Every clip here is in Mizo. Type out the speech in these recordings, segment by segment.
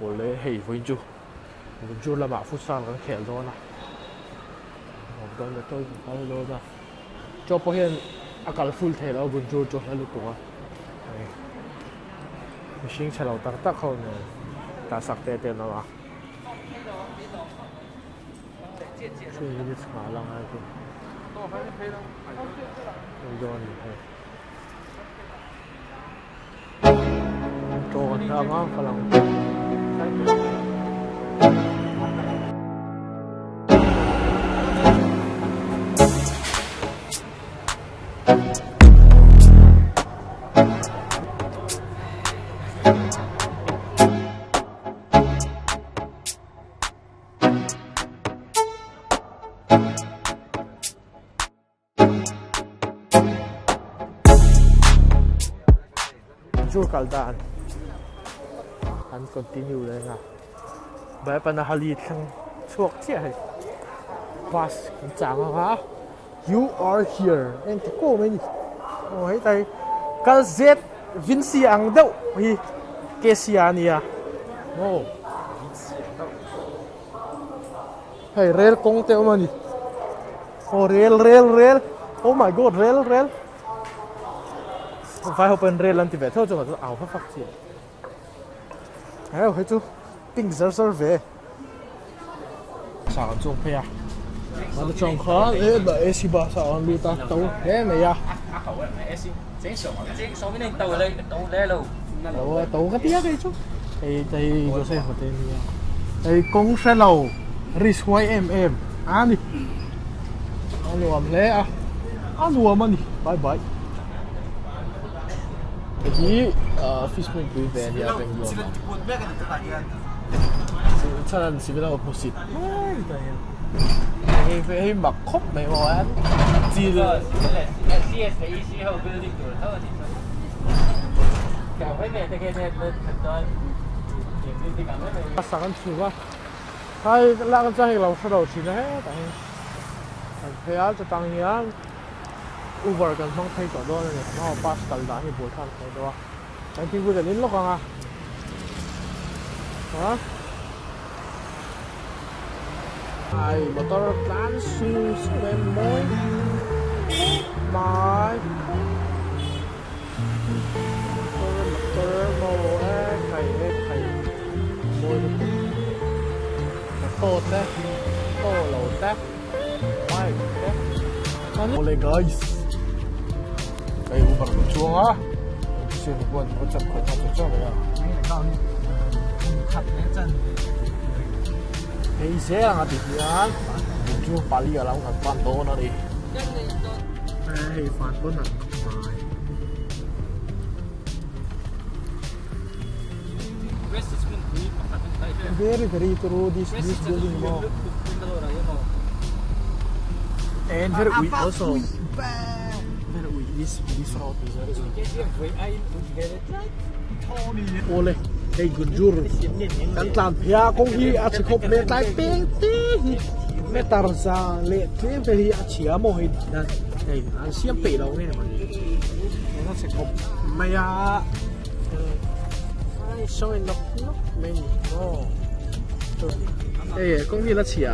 Awle hei vawiin chu Guntur lamah futsal kan khel dawn a nuam dawn leh tawk in kan kal dawn a chaw pawh hian a kal full thei lo a Guntur chu a hla lutuk a hei mihring chhe lo tak tak ho nen tah sak te te an awm a 3 minutes nghah a la ngai chu hei dawn a ni hei. Chu kal dan an continue leh ang a Baipanahali thleng chhuak chiah hei bus kan chang ang a you are here eng ti kawm mai a ni aw hetlai kal zet Vincy ang deuh hi K_C a nia maw hei rel kawng te a awm a ni. Aw rel rel rel oh my god rel rel vai ho pawhin rel an ti ve theuh chu chu au fak fak chi heu hei chu pink zar zar ve sa kan chuang phei a an chuang khan e dah AC bus ah an lut a to hle mai a to ka tia kei chu hei hei Joseph a te nia hei kawng hre lo risk huai em em a ni a nuam hle a a nuam a ni bye bye hei hi ah fish hmun pui ve a nia Bangalore ah chhan civil ho hmusit mai ta hian hei hei mak khawp mai maw a chil sak an chhuk a. Hai lak chuan hei lo hre lo thin a hetah hian kan phei a chutang hian Uber kan hmang phei tawh dawn a ni hma bus kal dan hi bul thlak thei deuh a kan thingpui kan in lawk ang a a ai motor tlan sung sung em mawi mai motor motor maw e khai e khai mawi lutuk auto te auto lo te bike te awle guys hei uber kan chuang a siam kuan chu chak khawih nghal char char mai a hei zel ang a ti hian chu pali a lo kan pan dawn a ni. Hei van pawn an khawp mai. Very very true this this building mo. And very ui also. Very ui this this road is very ui. Awle hei Gunjur kan tlan phei a kawng hi a chhe khawp mai a tlai peng te hi meter za leh tlem te hi a chhia maw hei tih hei an siam peih lo nge mawni a chhe khawp mai a ai sawi nawk nawk mai a ni maw hei kawng hi la chhia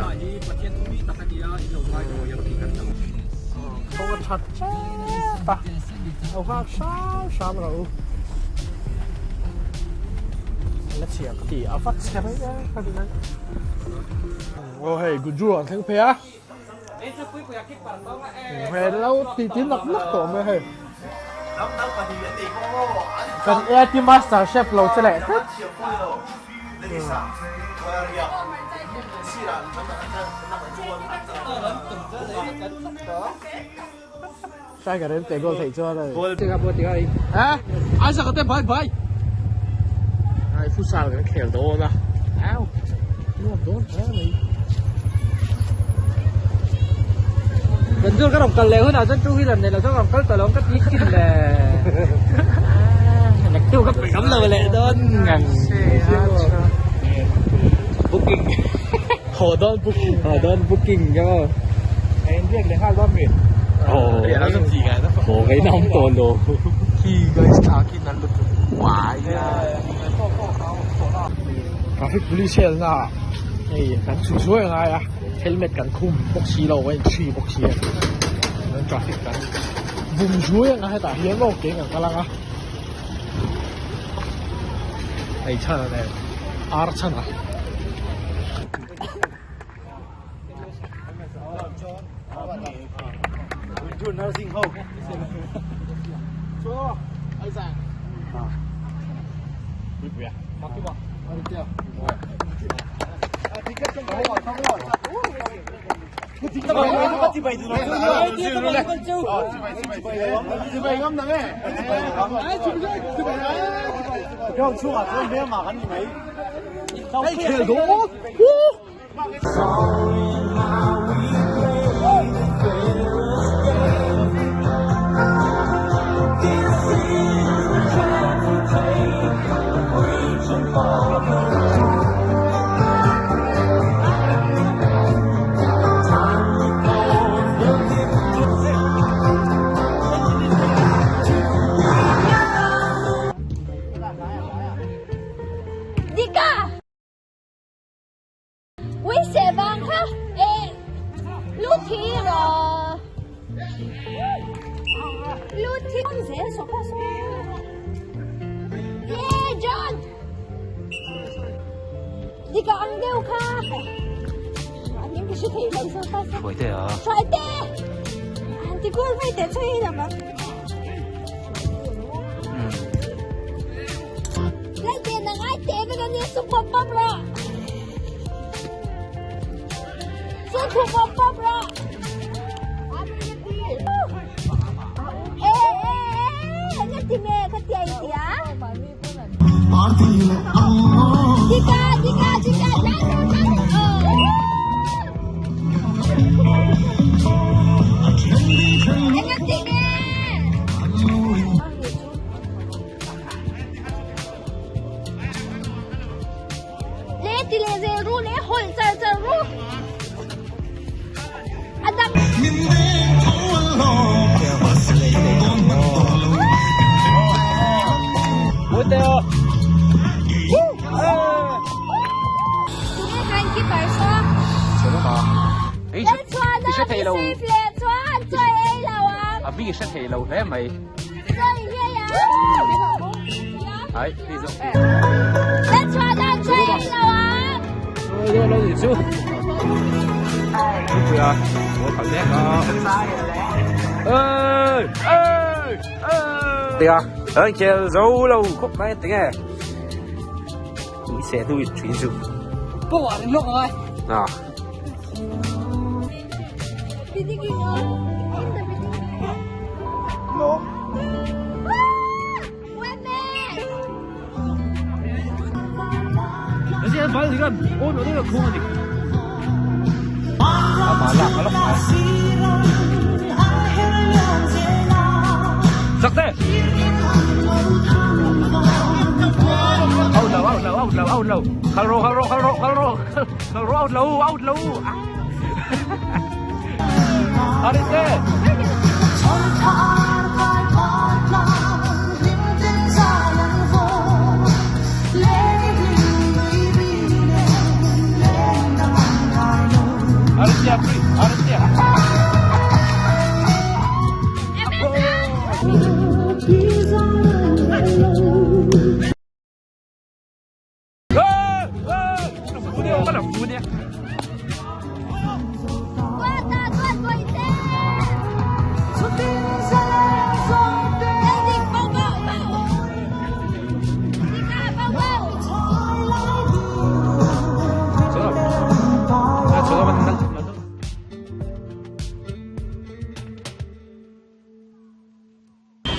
kawng a that tep a. Lo nghak hram hram rawh u. La chhia ka ti a vat chhe mai e ka ti mai. Aw hei Guju an thleng phei a. Hei lo ti ti nak nak tawh mai hei. Kan AIT master chef lo che leh tlat. Striker in pe goal theih chuan a ni. Ha? Isaac te bye bye. Ai futsal kan khel dawn a. Au. Nuam dawn hle mai. Kan chu ka rawn kal leh hunah chuan two wheeler nei lo chuan ka rawn kal tawh lo ang ka ti thin le. Naktu ka peih awm lo leh dawn ngang. Booking. Haw dawn booking. Haw dawn booking ka maw. Hei leh nghal dawn mi. Aw. Haw kai na awm tawh lo. Khi guys thla khi nalh lutuk. Uai. Traffic police helna ah hei kan chhu zuai a ngai a helmet kan khum bawk si lo a inchhi bawk si a chuan traffic kan bum zuai ang a hetah hian maw keng ang kal ang a hei chhan a nen ar chhan a. Uise vang kha e lu thi ro lu thi con dễ số pa số Yeah John Đi cả ăn đều kha Anh em cái thầy lấy số pa số Hruai te a. Hruai te An ti kur mai te chui là mà Lai te na ngai te ve ka ni su pop pop rawh. Su thu pop pop rawh. E e e nga ti me ka ti ai tia. Dika dika dika ja ja ja. Nga ti me. Le ti le zel ru le holh char char ru. A dang. Tunge khan keeper saw. Lal chuan a mi safe leh chuan chawi ei lo ang. A mi hre thei lo hle mai. Tia zo lo khawp mai tinge ui se hnu in thin chu à Out lo out lo out lo out lo khal ro khal ro khal ro khal ro khal ro out lo out lo Arite Arite Arite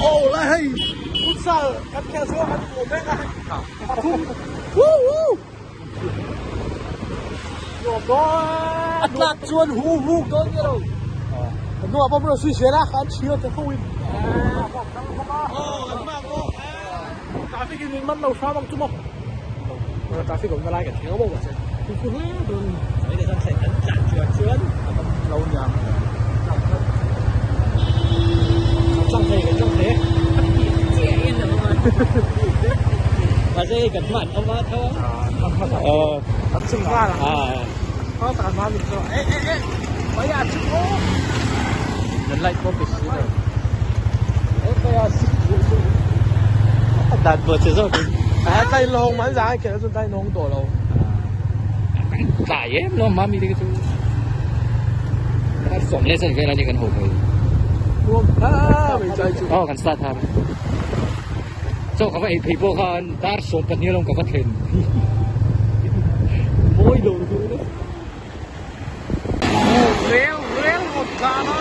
Aw lai hei futsal kan khel zawng an awm vek a pathum woo woo nuam dawn a tlak chuan hu hu dawn nge lo a hnuah pawh rawn sui zel a an chhir te fo in traffic in min man lo hram ang chu maw traffic awmna lai kan thleng bawk a che fimkhur hle dawn an tlan chuan chuan a man lo niang. Kan tlang thei, kan tlang thei e. Mahse hei kan hman awm a tho a. Aw. A chhung nghal ang. Ah. Khaw tak an hman chu. Eh eh eh. Mai a chhung aw. Kan light pawh pe si lo. Eh mai a Dan pawh che zawk in. A tai lawng man zai kher chu tai nong tawh lo. Tlai em lo mami te chu. Kan sawm leh san vel ani kan ho mai. Nuam ha mai chai chu. Aw kan start ha. Chaw ka va ei phei pawh khan dar 12 lawng ka va thlen. Mawi lo chu. Rel rel ngawt tlan a.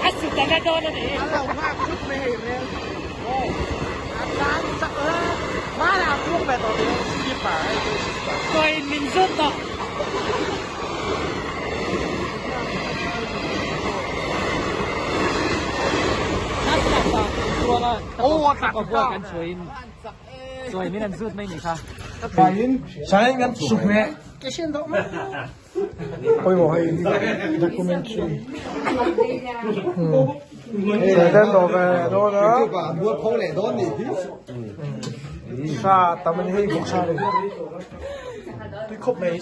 A su ta na dawn a ni. A lo nghak thut mai hei rel. A tlan chak a. Hmanah a puak ve tawh tih skipper hei chu skipper. Sawi min zut tawh. Pawimawh hei documentary Serden dawh ve dawn a sa tam a ni hei bawk sa a ni tui khawp mai hi.